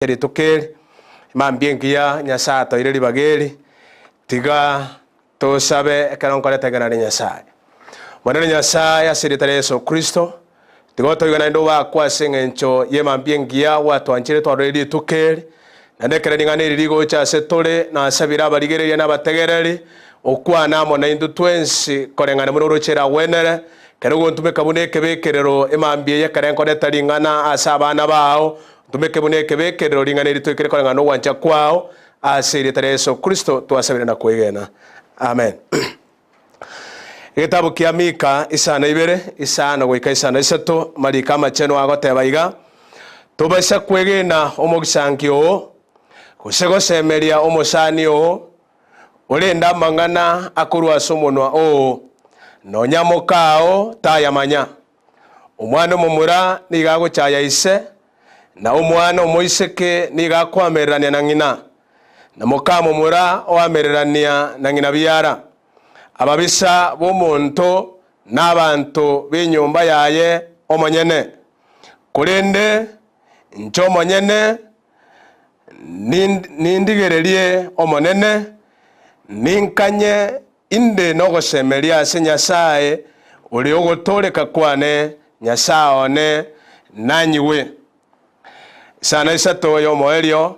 Rituko eri, mambia engiya Nyasae atoire ribaga eri, tiga tosabe ekero nkoreta eng'ana ria Nyasae. Omonene Nyasae, ase erieta ria Yeso Kristo, tiga otoigwe naende obakwe ase eng'encho y'emambia engiya gwatwanchire twarorire rituko eri, naende ekero ring'ana eri rigocha ase tore, nasabire abarigereria na abategereri, okwane amo naintwe twensi koreng'ana buna oroche eragwenere, Ekero ogontumeka buna ekebekerero emambia eye ekero nkoreta ring'ana ase abana bao, Ntumeke buna ekebekerero ring'ana eri toikere koreng'ana nogwancha kwao, ase erieta ria Yeso Kristo twasabire na kwegena. Amen. Egetabu kia Mika isano ibere, isano goika isano isato, amariko amachenu agoteba iga, Tobaisa kwegena omogisanki oo, gose gosemeria omosani oo, orende amang'ana akorwa ase omonwa oo, nonya mokao tayamanya. Omwana omomura nigo agochaya ise, na omwana omoiseke nigo akoamererania na ng'ina, na mokamomura oamererania na ng'ina biara. Ababisa b'omonto nabanto b'enyomba yaye omonyene, korende inche omonyene nindigererie Omonene, ninkanye Inde nogosemeria ase Nyasae ore ogotooreka kwane, Nyasae one nanyigwe. Isano isato y'omoerio,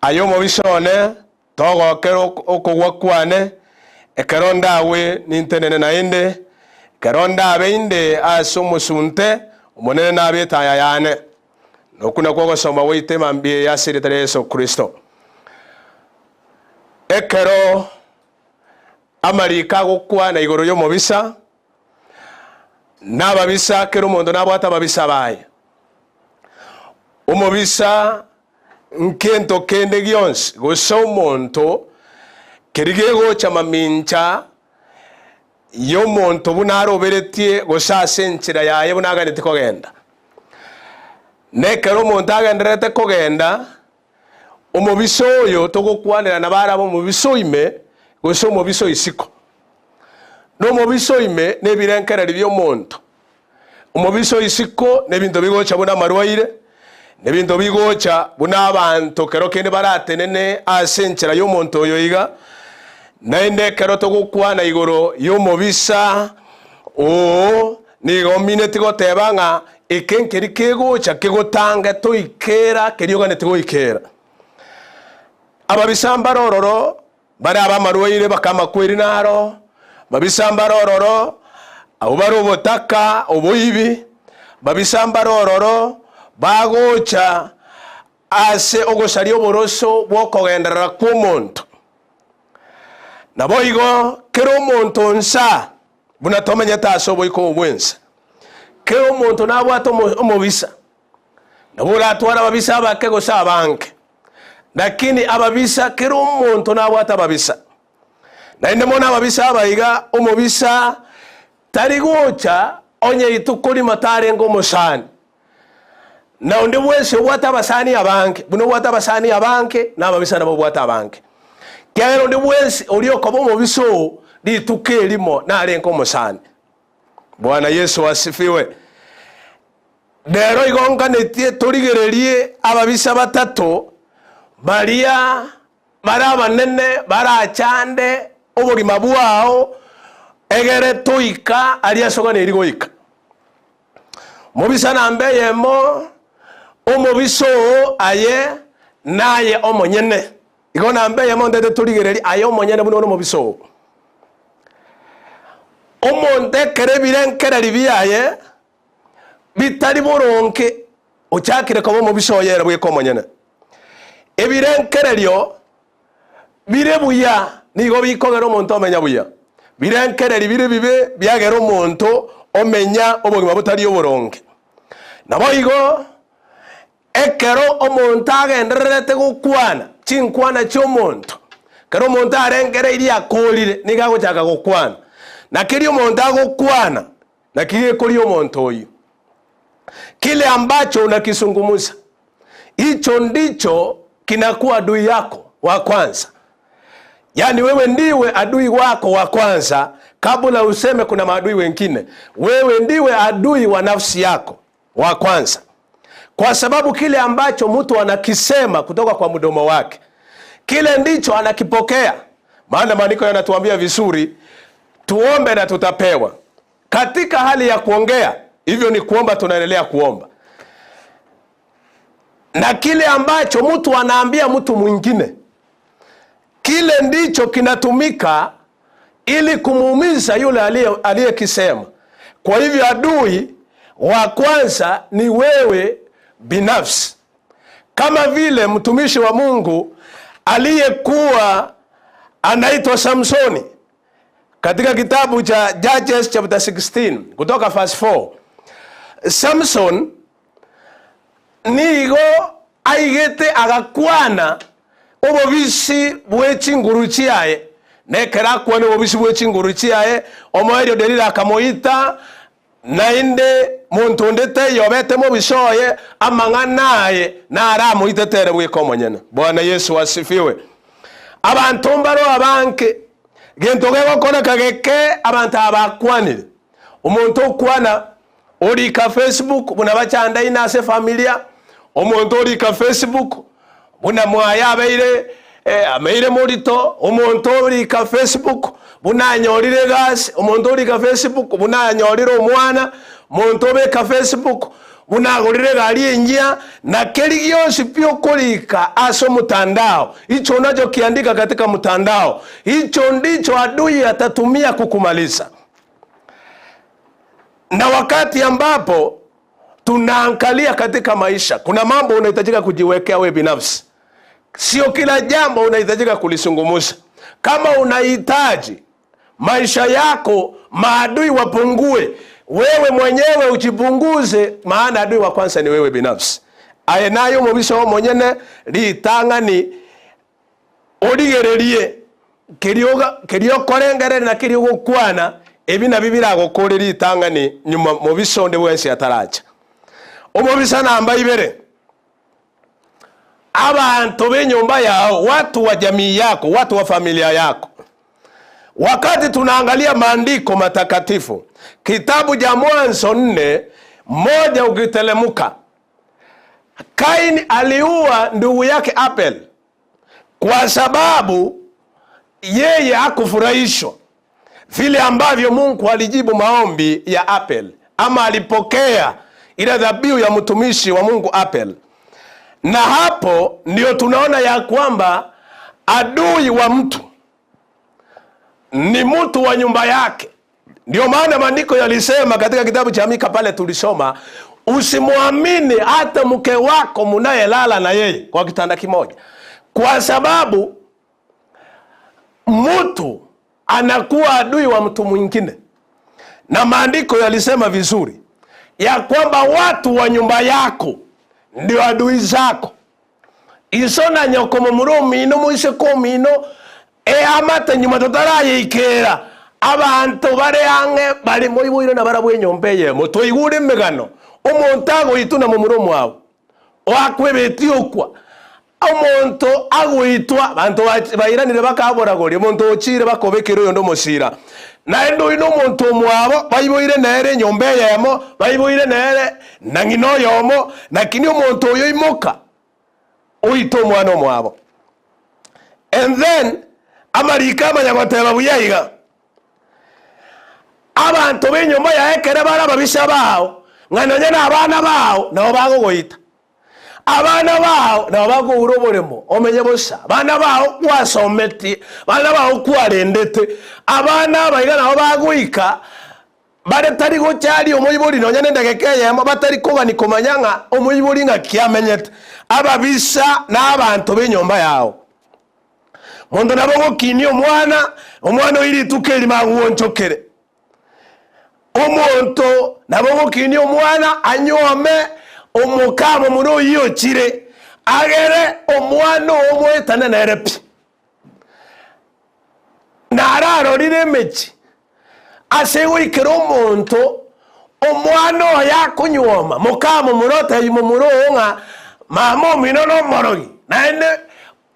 Aye omobisa one, togokera okogwa kwane, ekero ndagwe nintenene naende, ekero ndabe inde ase omosunte, Omonene nabe etaya yane. Nokwo nakwo ogosoma gwaito emambia eye ase erieta ria Yeso Kristo. Ekero amariko agokwana igoro y'omobisa, na ababisa, kera omonto nabwate ababisa baye. Omobisa nkento kende gionsi, gose omonto, keria gegocha mamincha y'omonto buna aroberetie gose ase enchera yaye buna aganetie kogenda. Na ekero omonto agendererete kogenda, Omobisa oyo togokwanera nabo arabe omobisa o ime, gose omobisa o isiko. Na omobisa o ime nebirengererio bi'omonto. Omobisa o isiko nebinto bigocha buna amarwaire, nebinto bigocha buna abanto kero kende baratenene ase enchera y'omonto oyo iga. Naende ekero togokwana igoro y'omobisa oo, Nigo omineti goteba ng'a eke nkeri kegocha kegotange toikera keria oganeti goikera. Ababisa mbare ororo bare abamarwaire bakamakweri naro, ababisa mbare ororo abwo bare obotaka oboibi, ababisa mbare ororo bagocha ase ogosaria oboroso bw'okogenderera kw'omonto. Naboigo kera omonto nsa Buna tomenyete ase oboiko obo bw'ense, kera omonto nabwate omobisa, nabo oratware ababisa abake gose abange, lakini ababisa, kera omonto nabwate ababisa. Naende mono ababisa aba iga, omobisa tari gocha onye rituko rimo tarenge omosani. Na onde bwensi obwate abasani abange, buna obwate abasani abange, na ababisa nabo obwate abange. Ekiagera onde bwensi oria okoba omobisa oo rituko erimo narenge omosani. Bwana Yeso asifiwe. Rero igo nkanetie torigererie ababisa batato baria bare abanene barachande obogima bwao egere toika aria ase oganeiri goika. Mobisa namba eyemo, omobisa oo aye naye omonyene. Igo namba eyemo ntete torigererie aye omonyene buna ore omobisa oo. Omonto ekero ebirenkereri biaye bitari boronge, ochakire koba omobisa oye ere bweka omonyene. Ebirenkererio bire buya nigo bikogera omonto omenya buya. Birenkereri bire bibe biagera omonto omenya obogima botari oboronge. Naboigo ekero omonto agendererete gokwana chinkwana chi'omonto, ekero omonto arengereirie akorire nigo agochaka gokwana, na keria omonto agokwana naki gekoria omonto oyio. Kile ambacho unakisungumuza hicho ndicho kinakuwa adui yako wa kwanza. Yaani wewe ndiwe adui wako wa kwanza kabla useme kuna maadui wengine. Wewe ndiwe adui wa nafsi yako wa kwanza. Kwa sababu kile ambacho mtu anakisema kutoka kwa mdomo wake, kile ndicho anakipokea. Maana maandiko yanatuambia vizuri, tuombe na tutapewa. Katika hali ya kuongea, hivyo ni kuomba, tunaendelea kuomba na kile ambacho mtu anaambia mtu mwingine, kile ndicho kinatumika ili kumuumiza yule aliyekisema. Kwa hivyo adui wa kwanza ni wewe binafsi, kama vile mtumishi wa Mungu aliyekuwa anaitwa Samsoni katika kitabu cha Judges chapter 16 kutoka verse 4. Samson nigo aigete agakwana obobisi bwe chinguru chiaye, na ekero akwana obobisi bwe chinguru chiaye, omoerio Delila akamoita, naende monto onde taiyo obete mobisa oye, amang'ana aye naramoitete ere bweka omonyene. Bwana Yesu asifiwe. Abanto mbaro abange, gento gegokoreka geke abanto aba bakwanire. Omonto okwana Orika Facebook buna bachandaine ase efamilia, omonto orika Facebook buna mwaye abeire ameire morito, omonto orika Facebook buna anyorire egasi, omonto orika Facebook buna anyorire omwana, omonto obeka Facebook buna agorire egari enyia, na keri gionsi pi okorika ase omotandao, hicho unachokiandika katika mtandao, hicho ndicho adui atatumia kukumaliza. Na wakati ambapo tunaangalia katika maisha, kuna mambo unahitajika kujiwekea we binafsi. Sio kila jambo unahitajika kulisungumuza. Kama unahitaji maisha yako maadui wapungue, wewe mwenyewe ujipunguze, maana adui wa kwanza ni wewe binafsi. Aye naye omobisa omonyene ritang'ani Origererie keria keria okorengereria na keria ogokwana, ebi nabio biragokore ritang'ani nyuma mobisa onde bwensi ataracha. Omobisa namba ibere, abanto b'enyomba yao, watu wa jamii yako, watu wa familia yako. Wakati tunaangalia maandiko matakatifu, kitabu cha Mwanzo nne moja ukitelemuka, Kaini aliua ndugu yake Abel kwa sababu yeye hakufurahishwa vile ambavyo Mungu alijibu maombi ya Abel, ama alipokea ile dhabihu ya mtumishi wa Mungu Abel. Na hapo ndio tunaona ya kwamba adui wa mtu ni mtu wa nyumba yake. Ndio maana maandiko yalisema katika kitabu cha Mika pale tulisoma, usimwamini hata mke wako munayelala na yeye kwa kitanda kimoja, kwa sababu mtu anakuwa adui wa mtu mwingine. Na maandiko yalisema vizuri ya kwamba watu wa nyumba yako ndio adui zako. Iso na nyoko momura omino moiseke omino eamate nyuma totarayeikera abanto bare ang'e bare moiboire na barabwo enyomba eyemo twaigure emegano omonto agoitwa na momura omwabo oakwebeti okwa omonto agoitwa abanto bairanire bakaboragoria omonto ochire bakobekera oyonde omosira naende oyio nomonto omwabo baiboire nere enyomba eyemo baiboire nere na ng'ina oyomo lakini omonto oyo imoka oite omwana omwabo. And then amariko amanya goteba buya iga, abanto b'enyomba yaye ekere bare ababisa bao, ng'a nonya na abana bao nabo bagogoita. Abana bao nabo bakoura oboremo omenye bosa, abana bao gwasometie, abana bao kwarendete, abana aba iga nabo bagoika Bare tari gocharia omoibori nonya nendageka eyemo, batari kogania komanya ng'a omoibori ng'aki amenyete. Ababisa nabanto b'enyomba yao. Monto nabo ogokinia omwana, omwana oyio rituko erimo agwonchokere. Omonto nabo ogokinia omwana anyuome omokamomura oyio ochire, agere omwana oo omoetane nere pi. Nararorire emechie ase goikera omonto omwana oye akonyuoma mokamomura otebi momura oo ng'a mama omino nomorogi, naende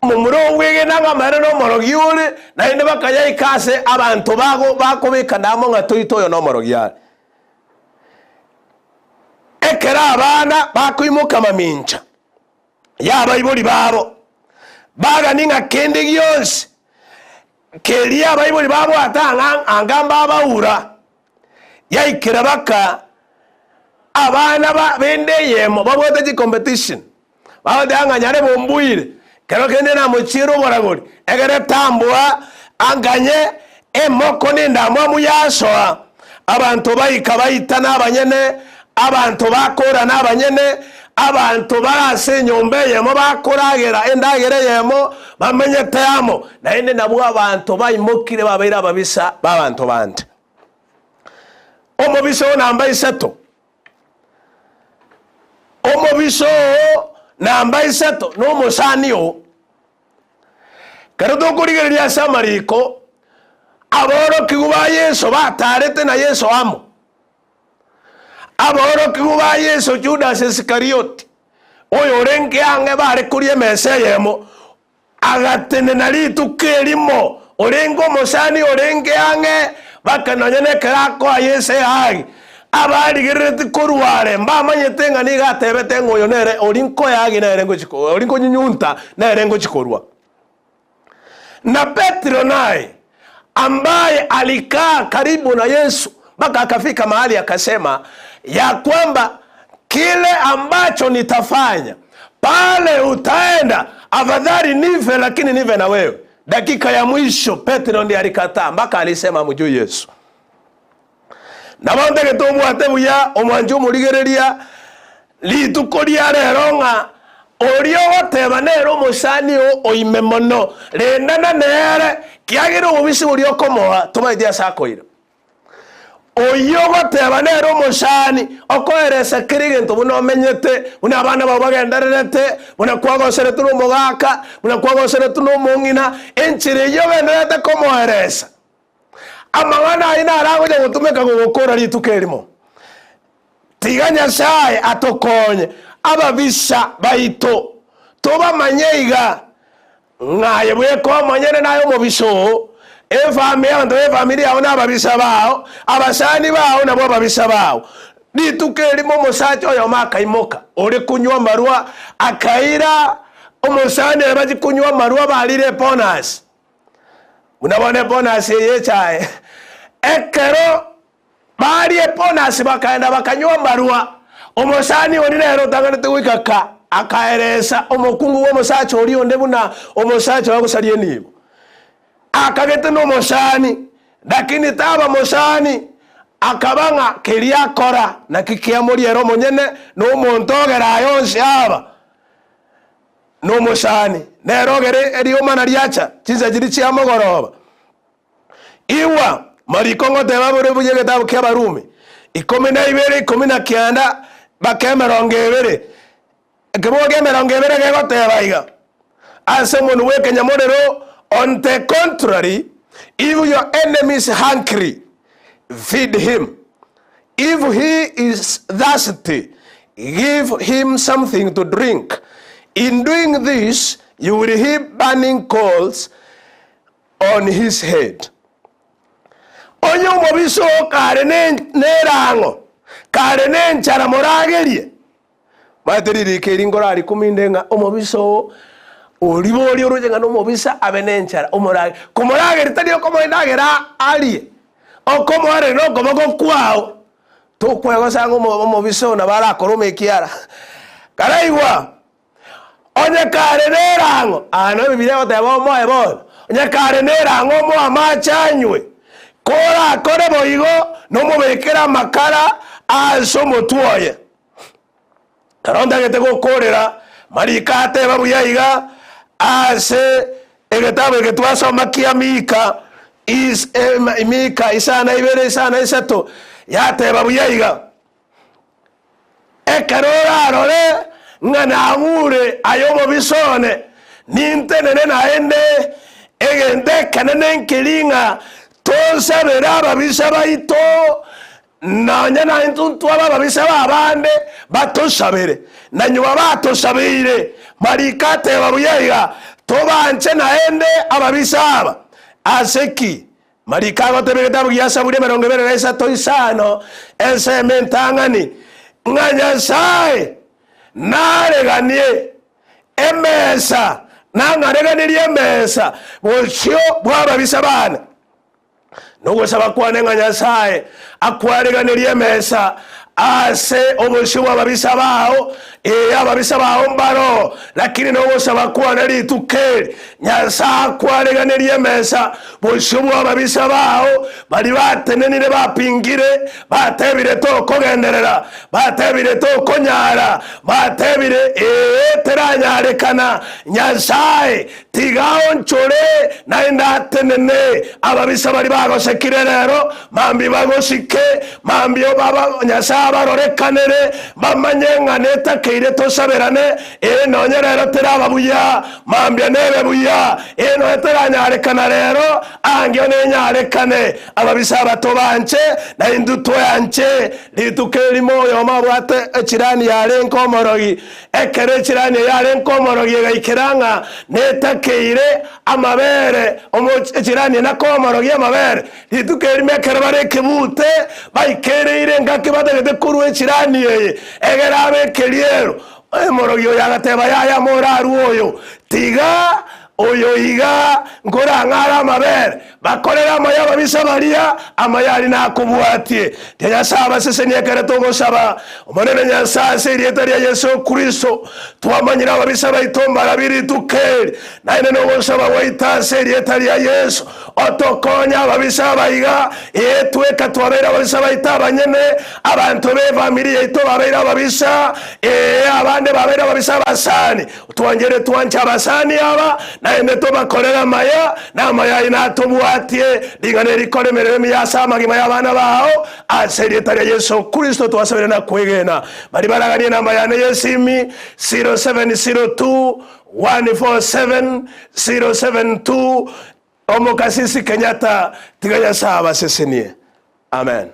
momura oo bwegena ng'a amaene nomorogi ore, naende bakayaika ase abanto bago bakobekana amo ng'a toite oyo nomorogi are. Ekero abana bakoimoka mamincha y'abaibori babo, bagani ng'a kende gionsi keria abaibori babwate ang'a anga mbabaura, yaikera baka abana ba bende eyemo babwate chicompetition, bagoteba ng'a nyare bombuire, kero kende namochiere oboragori, egere tamboa anganye emoko na endamwamu yasoa, abanto baika baitana abanyene, abanto bakorana abanyene, abanto bare ase enyomba eyemo bakoragera endagera eyemo, bamenyete amo, naende nabwo abanto baimokire babeire ababisa b'abanto bande. Omobisa oo namba isato, omobisa oo namba isato nomosani oo. Ekero tokorigereria ase amariko, aborokigwa ba Yeso batarete na Yeso amo. Aborokigwa ba Yeso Judas Iskarioti, oyorenge ang'e bare koria emesa eyemo, Agatenena rituko erimo, orenge omosani orenge ang'e, baka nonya nekero akoa Yeso ehagi. Abarigereretie korwa are mbamanyete ng'a nigo atebete ng'a oyo nere oria nkoyagi nere ngochi oria nkonyunyunta nere ngochi korua. Na Petero naye ambaye alikaa karibu na Yesu mpaka akafika mahali akasema ya kwamba kile ambacho nitafanya pale utaenda, afadhali nife lakini nife na wewe. Dakika ya mwisho Petero ndiye alikataa mpaka alisema hamjui Yesu. Nabo ntagete obwate buya omwanche omorigereria rituko ria rero ng'a oria ogoteba nere omosani oo oime mono, rendana nere, kiagera obobisi boria okomoa tomaeti ase akoira. Oyio ogoteba nere omosani, okoeresa kera egento buna omenyete, buna abana bao bagendererete, buna kwagoseretwe nomogaka, buna kwagoseretwe nomong'ina, enchera eyio ogendererete komoeresa. Amang'ana ayio naro agocha gotumeka gogokora rituko erimo. Tiga Nyasae atokonye ababisa baito tobamanye iga, ng'a aye bweka omonyene naye omobisa oo, efami abanto b'efamiri yao nababisa bao, abasani bao nabwo ababisa bao. Rituko erimo omosacha oyomo akaimoka, ore konywa amarwa, akaira omosani oye bachie konywa amarwa barire ebonus. Buna bono ebonus eye echaye. Ekero baria ebonus bakaenda bakanywa amarwa, omosani oria nere otang'anete goika ka, akaeresa omokungu bw'omosacha oria onde buna omosacha oye agosaria enibo. Akagete nomosani, lakini taba mosani, akaba ng'a keria akora naki kiamoria ere omonyene, na omonto ogera aya onsi aba. Nomosani, nere ogere eriomana riacha chinsa chiria chia mogoroba. Igwa, mariko ngoteba bore buya egetabu kia Abarumi, 12, 19 mpaka 20. Ekebugo kia 20 gegoteba iga, Ase omonwa bw'ekenyamorero, On the contrary, if your enemy is hungry, feed him, If he is thirsty, give him something to drink. In doing this, you will heap burning coals on his head. Onye omobisa oo kare nerang'o, kare nenchara moragerie. Maete ririko eri nkorarikuminde ng'a omobisa oo oriborie oroche ng'a nomobisa abe nenchara omorage komorageria tari okomoa endagera arie, okomoareria nokoboko kwao, tokwegosa ng'a omo omobisa oo nabo arakore omekiara. Karaigwa, onye kare nerang'o, aa nabo ebibiria egoteba omoe bono, onye kare nerang'o omoe amache anywe, korakore boigo, nomobekere amakara ase omotwe oye. Ekero ntagete gokoorera, mariko ateba buya iga ase egetabu eke twasoma kia Mika is Mika isano ibere isano isato, yateba buya iga, Ekero orarore ng'a nagure aye omobisa one, nintenene naende, egento ekenene nkeri ng'a tonsabere ababisa baito, Nonya naintwe ntwabe ababisa b'abande batosabere, na nyuma batosabeire, mariko ateba buya iga, tobanche naende ababisa aba. Ase ki? Mariko agoteba egetabu gia Saburi 23 isano, ensemo entang'ani, Ng'a Nyasae nareganie emesa, nang'areganirie emesa bosio bw'ababisa baane. Nogosaba kwane ng'a Nyasae akwareganerie emesa ase obosio bw'ababisa bao, ee, ababisa bao mbaro, lakini nogosaba kwane rituko eri, Nyasae akwareganerie emesa bosio bw'ababisa bao, baria batenenire bapingire, batebire tokogenderera, batebire tokonyara, batebire ee teranyarekana, Nyasae Tiga aonchore, naende atenene. Ababisa baria bagosekire rero, mambia bagosike, mambia obaba Nyasae abarorekanere, bamanye ng'a netakeire tosaberane, ee, nonye rero teraba buya, mambia nebe buya, ee, nonye teranyarekana rero, aangeo nenyarekane. Ababisa aba tobanche, na intwe tweanche. Rituko erimo oyomo abwate echirani yarenge omorogi, Ekero echirani eye arenge omorogi egaikera ng'a netakeire amabere, echirani eye nakoa omorogi amabere. Rituko erimo ekero bare ekebute, baikereire engaki batagete korua echirani eye, egere abe ekeriero. Omorogi oyo agateba, Yaya, morarue oyo, tiga oyo iga nkorang'are amabere. Bakorere amaya ababisa baria, amaya aria nakobwatie. Tiga Nyasae abasesenie ekero togosaba. Omonene Nyasae, ase erieta ria Yeso Kristo, twamanyire ababisa baito mbarabwo rituko eri, naende nogosaba gwaito ase erieta ria Yeso, otokonye ababisa aba iga, ee, tweka twabeire ababisa baito abanyene, abanto b'efamiri yaito babeire ababisa, ee, abande babeire ababisa abasani. Twanchire twanche abasani aba, naende tobakorere amaya, na amaya ayio natobwatie ring'ana eri rikore emeremo emiya ase amagima y'abana bao, ase erieta ria Yeso Kristo twasabire na kwegena. Baria baraganie enamba yane y'esimi, 0702 147 072, Omokasisi Kenyatta, tiga Nyasae abasesenie. Amen.